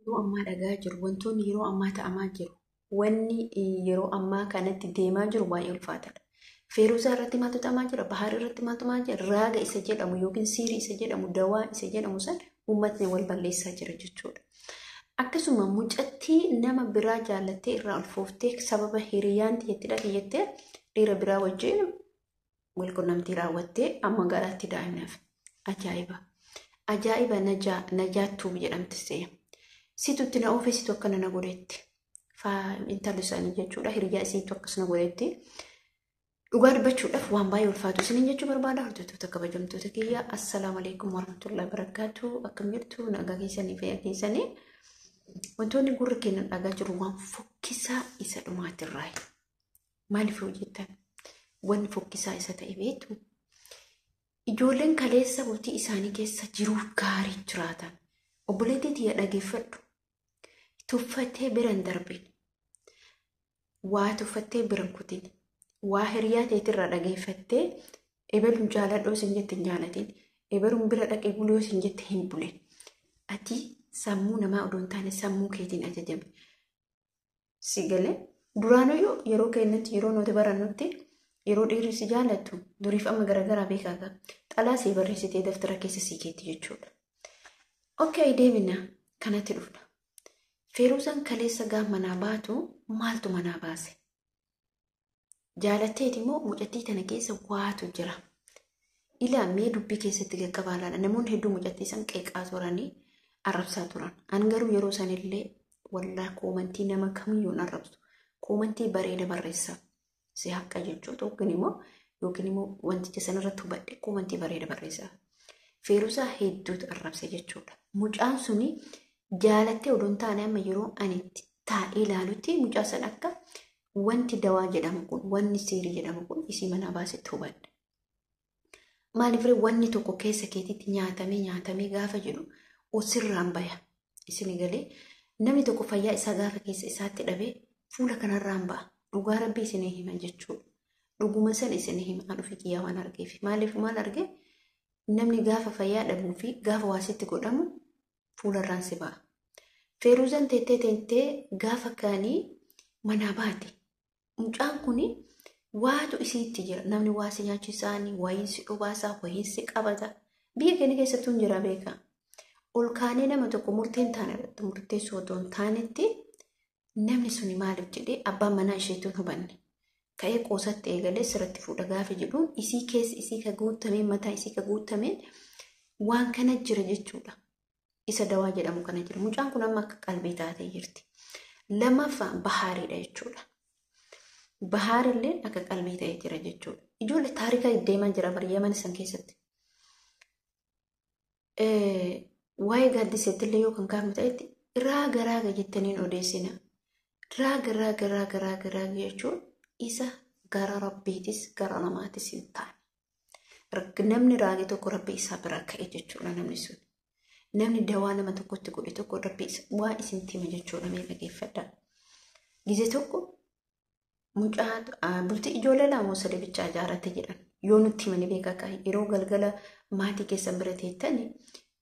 Yeroo ammaa dhagaa jiru, wantoonni yeroo ammaa ta'amaa jiru, wanni yeroo ammaa kanatti deemaa jiru baay'ee ulfaataadha. Feeruzaa irratti maaltu ta'amaa jira? Bahaar irratti maaltu ta'amaa jira? Raaga isa jedhamu yookiin siirii isa jedhamu, dawaa isa jedhamu san uummatni wal balleessaa jira jechuudha. Akkasuma mucattii nama biraa jaallattee irraa ulfooftee sababa hiriyaan tiyyatti dhaqe jettee dhiira biraa wajjin wal qunnamtii raawwattee amma garaatti daa'imnaaf. Ajaa'iba! Ajaa'iba Najaattuu jedhamti see. Situtti na oofee situ akkana na godhetti. Intalli isaanii jechuudha. Hiriyaa isiitu akkas na godhetti. Dhugaa dubbachuudhaaf waan baay'ee ulfaatu isiniin jechuu barbaada. Hordoftoota kabajamtoota kiyya. Assalaamu alaikum warahmatullahi wabarakatuh. Akkam jirtu, nagaa keessanii, fayyaa keessanii? Wantoonni gurra keenya dhagaa jiru waan fokkisaa isa dhumaatirraa. Maaliif yoo jettan, wanni fokkisaa isa ta'e beektu, ijoolleen kaleessa bultii isaanii keessa jiruu gaarii jiraatan. Obboleettii tiyya, dhageeffadhu. Tuffattee bira hin darbin. Waa tuffattee bira hin kutin. Waa hiriyaa teetirraa dhageeffattee ebeluun jaaladhoo isin jette hin jaalatin. Ebeluun bira dhaqee buloo isin jette hin bulin. Ati sammuu namaa odoo hin taane sammuu keetiin ajajame. Si galee, duraanuyyuu yeroo keenyatti, yeroo nuti barannutti, yeroo dhiirri si jaalattu duriif amma garagaraa beekaa qaba. Xalaa sii barreessitee daftara keessa sii keetti jechuudha. Okay, deebina kanatti dhufna. Feeruzaan kaleessa gaaf manaa baatu maaltu manaa baase? Jaalatteeti immoo mucattii tana keessa waatu jira. Ilaa, mee dubbii keessatti qaqqabaa laala. Namoonni hedduu mucattii san qeeqaa turanii, arrabsaa turan. An garuu yeroo sanillee wallaa koomantii nama kamiyyuu hin arrabsu. Koomantii bareeda barreessa. Si haqa jechuudha, yookiin immoo wanticha sanarratti hubadhe koomantii bareeda barreessa. Feeruzaa hedduutu arrabse jechuudha. Mucaan suni jaalattee odoo hin taane, amma yeroo ani itti taa'ee ilaalutti, mucaa san akka wanti dawaa jedhamu kun, wanni siirii jedhamu kun isii manaa baasetti hubadhe. Maaliif, wanni tokko keessa keetitti nyaatamee nyaatamee gaafa jedhu osirraan baya. Isin galee, namni tokko fayyaa isaa gaafa keessa isaatti dhabee fuula kanarraan ba'a. Dhugaa Rabbii isinii hima jechuudha. Dhuguma san isinii hima, an ofii kiyyaa waan argeef. Maaliif, maal argee? Namni gaafa fayyaa dhabuu fi gaafa waasitti godhamu fuularraan si ba'a. Feeruzaan teettee teettee gaafa kaanii manaa baate. Mucaan kuni waatu isiitti jira. Namni waa si nyaachisaanii, wayiin si dhubaasaa, wayiin si qabata. Biyya keenya keessattuu hin jira, beekaa. Ol kaanee nama tokko murteen taane irratti murteessuu otoo hin taanetti, namni suni maaliif jedhee abbaan manaa isheetu hin hubanne. Ka'ee qoosatti eegalee sirratti fuudha gaafa jedhuun, isii keessa isii ka guutameen, mataa isii ka guutameen waan kana jira jechuudha. Isa dawaa jedhamu kana jira. Mucaan kun amma akka qalbii taatee jirti. Lammaffaa Bahaariidha jechuudha. Bahaarillee akka qalbii ta'ee jira jechuudha. Ijoollee taarika deemaa jira bari Yaman san keessatti. Waa'ee gaaddiseetti illee yoo kan kaafnu ta'etti, raaga raaga jettaniin odeessina. Raaga raaga raaga raaga raaga jechuun isa gara Rabbiitis gara namaatis hin taane. Namni raage tokko Rabbi isaa bira ka'e jechuudha namni sun. Namni dawaa nama tokkotti godhe tokko Rabbi waa isin hima jechuudha, mee dhageeffadhaa. Gizee tokko mucaa bultii ijoollee lama sadii bichaa ijaarrate jedhan. Yoo nutti himanii beekaa kaa'e, yeroo galgala maatii keessan bira teettani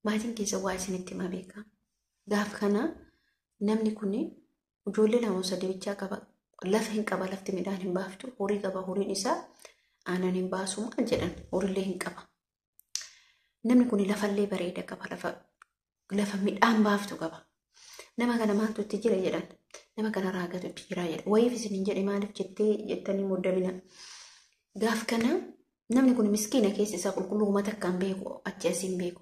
maatiin keessa waa isinitti hima beekaa. Gaaf kana namni kun ijoollee lama sadii bichaa qaba. Lafa hin qaba, lafti midhaan hin baaftu. Horii qaba, horiin isaa aannan hin baasu maal jedhan, horiillee hin qaba. Namni kun lafallee bareeda qaba, lafa midhaan baaftu qaba. Nama kana maaltu itti jira jedhan. Nama kana raagatu itti jira jedha. Wayiif isin hin jedhe, maaliif jettee jettanii muddamina. Gaaf kana namni kun miskiina, keessa isaa qulqulluu, uummata akka hin beeku, achi asii hin beeku.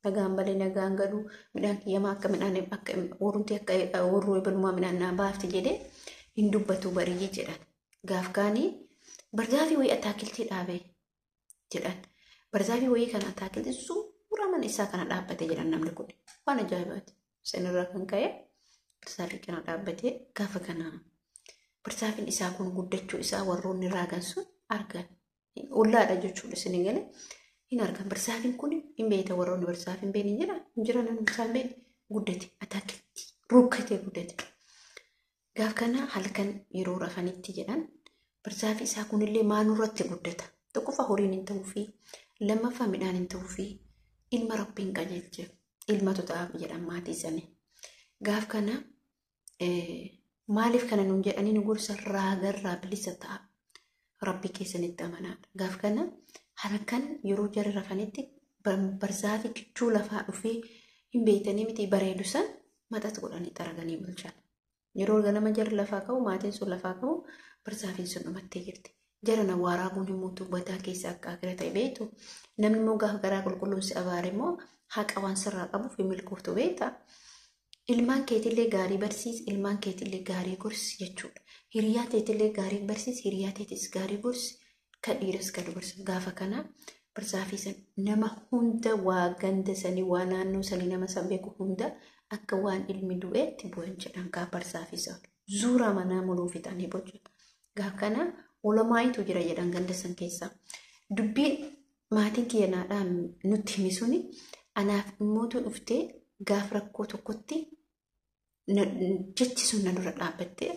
Nagaan balee nagaan galuu, midhaan kiyyamaa akka midhaan akka warrumti akka warruu ebalumaa midhaan naa baafti jedhee hin dubbatu barii jedhan. Gaaf kaanii barzaafii wayii ataakiltii dhaabee jedhan. Barzaafii wayii kana ataakiltii suuraa mana isaa kana dhaabbate jedhan namni kun. Waan ajaa'ibaati. Sanirraa kan ka'e barzaafii kana dhaabbatee, gaafa kana barzaafiin isaa kun guddachuu isaa warroonni raagan sun argan. Ollaadha jechuudha, isin galee, hin argan. Barzaafiin kun hin beekta, warroonni barzaafii hin beekne jira, hin jiran, namni isaan beekne guddate, ataakiltii rukkatee guddate. Gaaf kana halkan yeroo rafanitti jedhan, barzaafii isaa kunillee maalurratti guddata? Tokkoffaa horiin hin ta'uufi, lammaffaa midhaan hin ta'uufi, ilma Rabbiin qajeelche, ilmatu ta'aaf jedhan maatii sanii. Gaaf kana maaliif kana nuun jedhanii nu gorsa raagarraa bilisa ta'a. Rabbi keessanitti amanaadha. Gaaf kana halkan yeroo jarri rafanitti barzaafi kichuu lafaa dhufee hin beeytanii miti bareedu san maxat godhanii xaraganii bulchan. Yeroo ganama jarri lafaa ka'u maatiin sun lafaa ka'u barzaafiin sun dhumattee jirti. Jara na waaraaguun himmuutu badaa keessa akka akira ta'e beektu. Namni immoo gaafa garaa qulqulluun si abaare immoo haqa waan sirraa qabuuf hin milkooftu beekta. Ilmaan keetillee gaarii barsiisi, ilmaan keetillee gaarii gorsi jechuudha. Hiriyaa teetillee gaarii barsiisi, hiriyaa teetis gaarii gorsi, kan dhiiras kan dubarsis. Gaafa kana barsaafii san nama hunda waa ganda sanii waa naannoo sanii nama san beeku hunda akka waan ilmi du'eetti bu'an jedhan gaafa barsaafii san. Zuuraa manaa muluu fixanii bocuudha. Gaafa kana olamaayitu jira jedhan ganda san keessa. Dubbiin maatiin kiyya naadhaan nutti himi suni anaaf immootu dhuftee gaaf rakkoo tokkotti jechi sun na dura dhaabbattee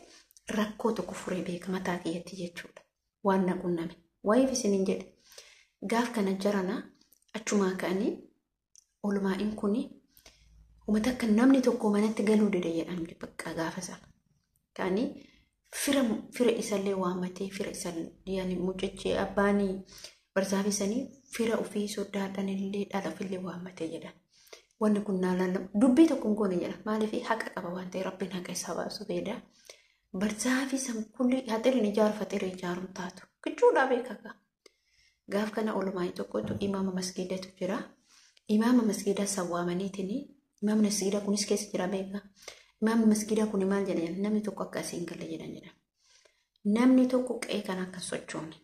rakkoo tokko furee beeka mataa kiyyatti jechuudha. Waan na qunname. Waa'eef isiniin jedhe. Gaaf kana jarana achumaa ka'anii olmaa'iin kuni uummata akka namni tokko manatti galuu dide jedhan bakka gaafa sana. Ka'anii fira isallee waammatee fira isallee mucichi abbaan barsaafisanii fira ofii soddaadhaan illee dhala ofillee waammatee jedhan. Wanni kun naalaan dubbii tokko hin goone jedha. Maaliif haqa qaba waan ta'eef rabbiin haqa isaa baasu beeda. Barzaafi san kulli haxiriin ijaaru faxirii ijaaruun taatu. Kichuudhaa beekaa. Gaaf kana olmaa'ii tokkotu imaama masgiidatu jira. Imaama masgiidaa san waamaniitiin imaamni masgiidaa kunis keessa jira beekaa. Imaamni masgiidaa kun maal jedhan namni tokko akka asiin galle jedhan jedha. Namni tokko qe'ee kana akka sochoone.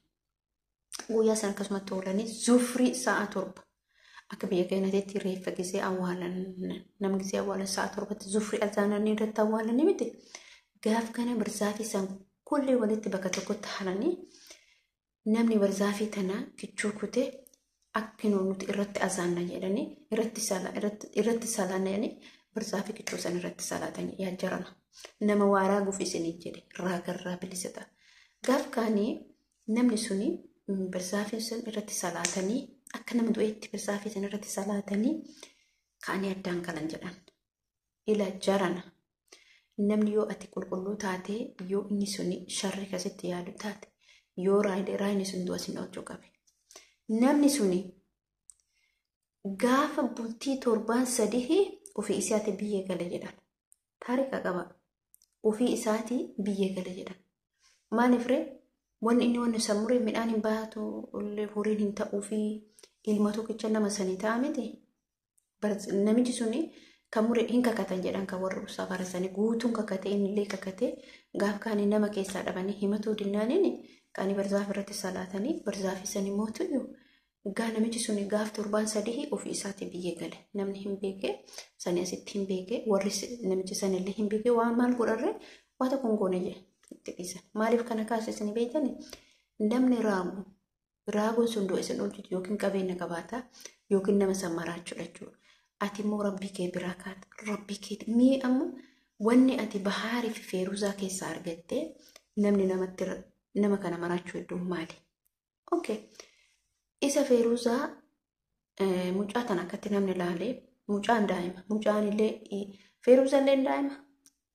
Guyyaa sana akkasumatti oolanii zufrii sa'a 7 akka biyya keenyatti reeffa gisee awwaalan nama gisee awwaalan sa'a 7tti zufrii azaananii irratti awwaalanii miti. Gaaf kana barzaafii san kullee walitti bakka tokkotti haranii namni barzaafii tana kichuu kutee akka nuti irratti azaanna jedhanii irratti salaanna jedhanii barzaafii kichuu san irratti salaatan yaa jarana. Nama waaraa guuf isinii jedhe raagarraa bilisa ta'a. Gaaf kaanii namni suni barzaafiin sun irratti salaatanii akka nama du'eetti barzaafii san irratti salaatanii ka'anii addaan galan jedhan. Ila jarana. Namni yoo ati qulqulluu taate yoo inni suni sharri akkasitti yaadu taate yoo raayini sun du'a sin oolchuu qabe. Namni suni gaafa bultii torbaan sadii ofii isaati biyya gale jedhan. Taarika qaba. Ofii isaati biyya gale jedhan. Maaliif ree? Wanni inni wanni sammuree midhaan hin baatu horiin hin ta'uu fi ilma tokkicha nama sanii ta'a miti. Namichi suni kan mure hin kakatan jedhan kan warra usaa barasanii guutuun kakatee innillee kakatee gaaf kaanii nama keessaa dhabanii himatuu dinnaaniin kaanii barzaaf irratti salaatanii barzaaf isanii mootuyyuu gaa namichi suni gaaf torbaan sadii ofii isaati biyya gale namni hin beeke sanii asitti hin beeke warri namichi sanillee hin beeke waan maal godharree waa tokko hin goone jedhe itti dhiisan. Maaliif kana kaasa isin beektani? Namni raagu raaguun sun du'a isin oolchutu yookiin qabeenya qabaata yookiin nama san maraachuudha jechuudha. Ati immoo rabbii kee biraa kaata. Rabbii kee mee amma wanni ati bahaarii fi feeruzaa keessaa argattee namni namatti nama kana maraachuu hedduun maali? Okay. Isa feeruzaa mucaa tana akkatti namni ilaalee mucaan daa'ima mucaan illee feeruzaa illee daa'ima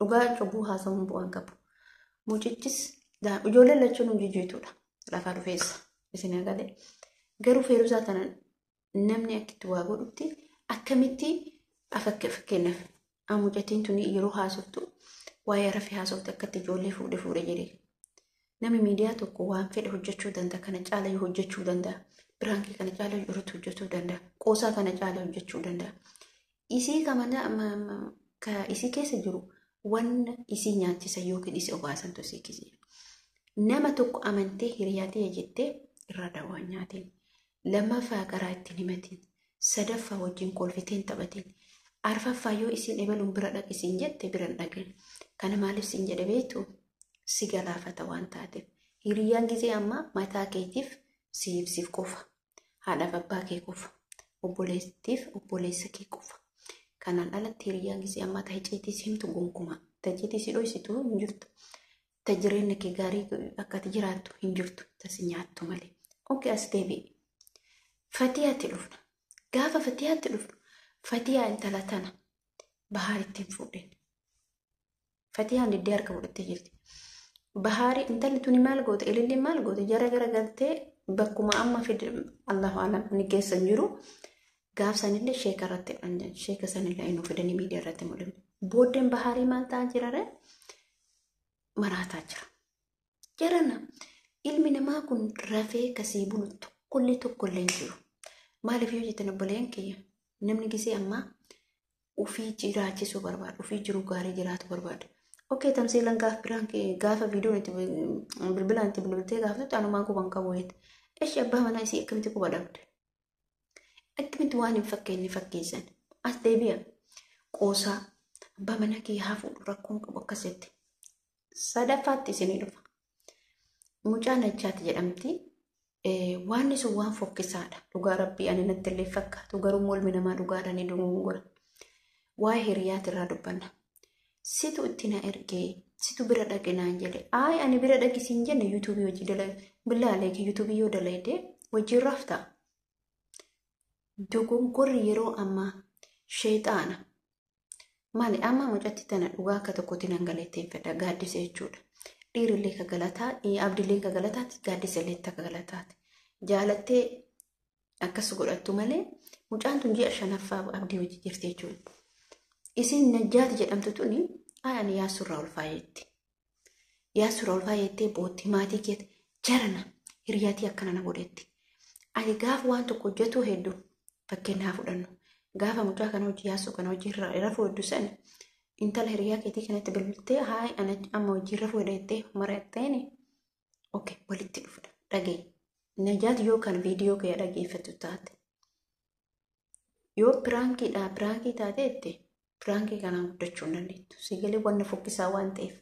dhugaa cubbuu haasawuun bu'aan qabu. Mucichis ijoolleen lachuun jijjiituudha lafaa dhufeessa isin agalee garuu feeruzaa tana namni akkitti waa godhutti akkamitti fakkeenyaaf mucattiin tuni yeroo haasoftu waa'ee rafee haasoftu akkatti ijoollee fuudhe fuudhe jedhee. Namni miidiyaa tokko waan fedhe hojjechuu danda'a kana caala hojjechuu danda'a biraankii kana caala irratti hojjechuu danda'a qoosaa kana caala hojjechuu danda'a. Isii ka isii keessa jiru wanna isii nyaachisa yookiin isii obaasantu isii keessa jiru. Nama tokko amantee hiriyaa ta'e jettee irraa dawaa nyaatiin. Lammaffaa karaa ittiin himatiin. Sadaffaa wajjin kolfiteen taphatiin. Arfaffaa yoo isiin ebaluun bira dhaqisiin jette bira hin dhaqin. Kana maaliif siin jedhe beektu? Si galaafata waan taateef. Hiriyyaan gisee ammaa mataa keetiif siif siif qofa. Haadhaaf abbaa kee qofa. Obboleettiif obboleessa kee qofa. Kanaan alatti hiriyyaan gisee ammaa ta'e si himtu gonkumaa. Ta'e si dhoysitu hin jirtu. Ta jireenya kee gaarii akka ati jiraattu hin jirtu. Tasi nyaattu malee. Okay, as deebi'i. Fatiyaatti dhufna. Gaafa Fatiyaatti dhufnu Fatiyaa intala tana bahaar ittiin fuudhin. Fatiyaan diddee harka fudhattee jirti. Bahaari intalli tuni maal goote? Ililliin maal goote? Jara gara galtee bakkuma amma fide Allahu alam ni keessa hin jiru. Gaaf sanillee sheeka irratti sheeka sanillee inni fidanii miidiyaa irratti mul'ifne. Booddeen Bahaarii maal ta'aa jira ree? Maraataa jira. Jarana ilmi namaa kun rafee kasii bulu tokkollee tokkollee hin jiru. Maaliif yoo jettan obboleen kiyya namni gisee ammaa ofii jiraachisuu barbaada. Ofii jiru gaarii jiraatu barbaada. Okee tamseelan gaaf biraan gaafa viidiyoon itti bilbilaan itti bilbiltee gaafatutti anumaan quban qabu jette. Eshi abbaa manaa isii akkamitti quba dhabde? Akkamitti waan hin fakkeenne fakkeessan? As deebi'a. Qoosaa abbaa manaa kiyya haa fuudhu rakkoon qabu akkas jette. Sadaffaatti isinii dhufa. Mucaa Najjaati jedhamti. Waanni sun waan fokkisaadha. Dhugaa rabbii ani natti illee fakkaatu garuu mormi namaa dhugaadhaan ni dogongora. Waa'ee hiriyaati irraa dubbanna. Situ itti na ergee situ bira dhaqe naan jedhe. Ayi ani bira dhaqi siin jenne yuutuubii hojii dalagu. Billaalee yuutuubii yoo dalagde hojii irraaf ta'a. Dogongorri yeroo ammaa sheexaana. Maali amma mucatti tana dhugaa akka tokkotti nan galateeffadha gaaddisa jechuudha. Dhiirillee ka galataa, abdillee ka galataati, gaaddisallee ka galataati. Jaalattee akkas godhattu malee mucaan tun ji'a shanaffaa abdii hojii jirti jechuudha. Isin Najjaati jedhamtu tuni ani yaasurraa ulfaayetti. Yaasurraa ulfaayettee bootti maatii keetti jarana hiriyaatii akkana na godhetti. Ati gaafa waan tokko hojjetu hedduu fakkeenya haa fudhannu. Gaafa mucaa kana hojii yaasuu kana hojii irraa rafuu hedduu sana intala hiriyaa keetii kanatti bilbiltee haay ana amma hojii rafuu jettee mari'atteeni okay walitti dhufna dhaga'i. Najaat yoo kan viidiyoo kee dhageeffattu taate yoo piraankiidha piraankii taateette piraankii kanaan guddachuu hin dandeettu. Sigalee wanna fokkisaa waan ta'eef.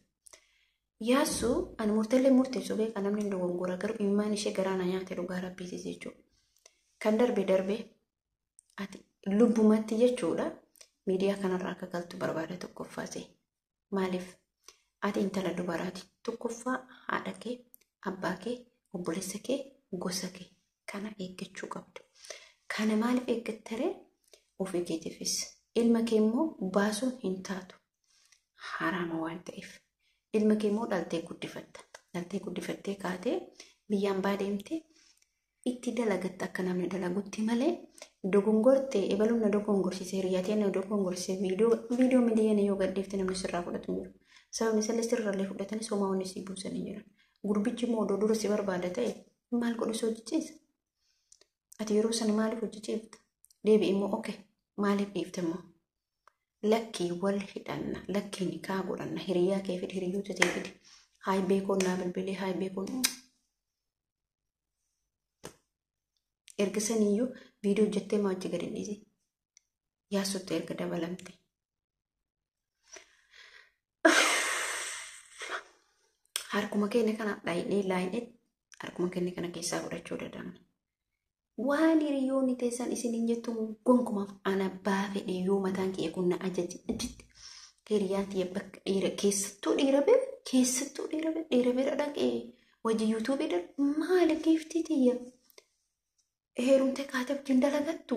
Yaasuu ani murteellee murteessu beeka namni dogongora garuu imimmaan ishee garaa na nyaate dhugaa rabbiitis jechuudha. Kan darbe darbe ati lubbumatti jechuudha miidiyaa kanarraa akka galtu barbaada tokkoffaa ta'e. Maaliif ati intala dubaraati tokkoffaa haadha kee abbaa kee obboleessa kee gosa kee kana eeggachuu qabda. Kana maaliif eeggattaree ofii keetiifis ilma kee immoo baasuun hin taatu haraama waan ta'eef. Ilma kee immoo dhaltee guddifatta. Dhaltee guddifattee kaatee biyyaan baa deemtee itti dalagatta akka namni dalagutti malee dogongortee ebaluun na dogongorsiise hiriyaatee na dogongorsiise viidiyoo miliyoona yoo gadhiifte namni sirraa fudhatu hin jiru. Sababni isaallee sirraallee fudhatanii somaa wanni si buusanii jiran. Gurbichi immoo odoo dura si barbaada ta'e maal godhu si hojjechiisa? Ati yeroo sana maaliif hojjechiifta? Deebi'i immoo okee maaliif dhiifte immoo? Lakkii wal hidhanna lakkii nikaa godhanna hiriyaa kee fidi hiriyoota tee fidi haay beekoon naa bilbilee haay beekoon erga saniyyuu viidiyoo hojjettee maa hojii gadi dhiisi yaasutti erga dabalamte. Harkuma keenya kana dhaayinee laayinee harkuma keenya kana keessaa fudhachuu danda'amna. Waan hiriyoonni teessan isiniin jettu gonkumaaf ana abbaa fedhe yoo mataan kiyya kun na ajaje achitti hiriyaan tiyya bakka dhiira keessattuu dhiira bira keessattuu dhiira bira dhiira bira dhaqee wajji yuutuubii dha maali giiftii tiyya heerumtee kaatee wajjin dalagattu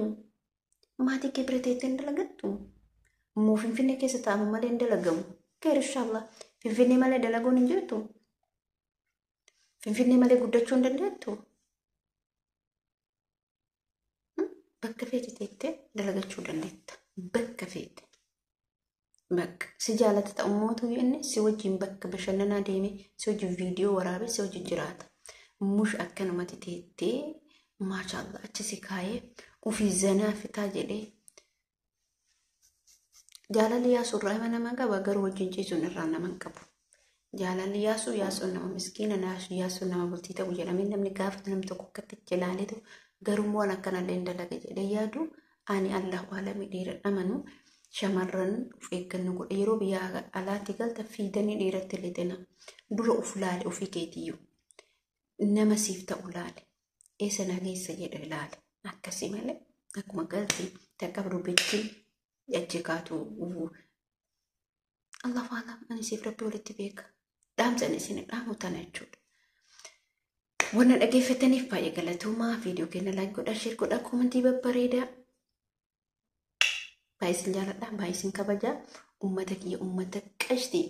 maatii kee bira teettee hin dalagattu immoo finfinnee keessa taa'amu malee hin dalagamu keer inshaallah finfinnee malee dalaguun hin jirtu finfinnee malee guddachuu hin dandeettu. Bakka feete teettee dalagachuu dandeetta. Bakka feete. Bakka si jaalata ta'ummootu inni si wajjin bakka bashannanaa deemee si wajjin viidiyoo waraabee si wajjin jiraata. Mush akkanumatti teettee maashaallah achi si kaayee ofii zanaa fitaa jedhee. Jaalalli yaasuu irraa hima nama qaba garuu wajjin ciisuun irraa nama hin qabu. Jaalalli yaasuu yaasuun nama miskiina yaasuun nama bultii ta'u jedhamee namni gaafatu namni tokko akkatti ilaaleetu garuu waan akkanallee hin dalaga jedhee yaadu ani Allahu alami dhiira dhamanu shamarran of eeggannoo godhe yeroo biyya alaatti galta fiidanii dhiiratti lixina dura of laale ofii keetiyyuu nama siif ta'u laale eessa na geessa jedhe laale akkasii malee akkuma galti takka dubbichi achi kaatu Allahu alam ani siif rabbi walitti beeka dhaamsan isin dhaamu tana jechuudha. Wanna dhaggeeffataniif baay'ee galatoomaa. Viidiyoo keenya laayik godhaa, sheer godhaa, koomentii babbareedaa. Baay'ee isin jaalladha, baay'ee isin kabajaa. Uummata kiyya, uummata qashtii.